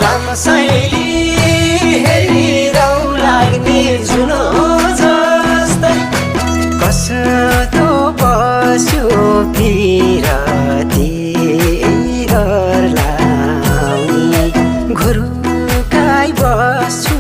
रमशैली हेरिरहु लाग्ने जुनो जस्तै कस्तो बस्यो पिरती घर लाउने घुरुकाई बस्छु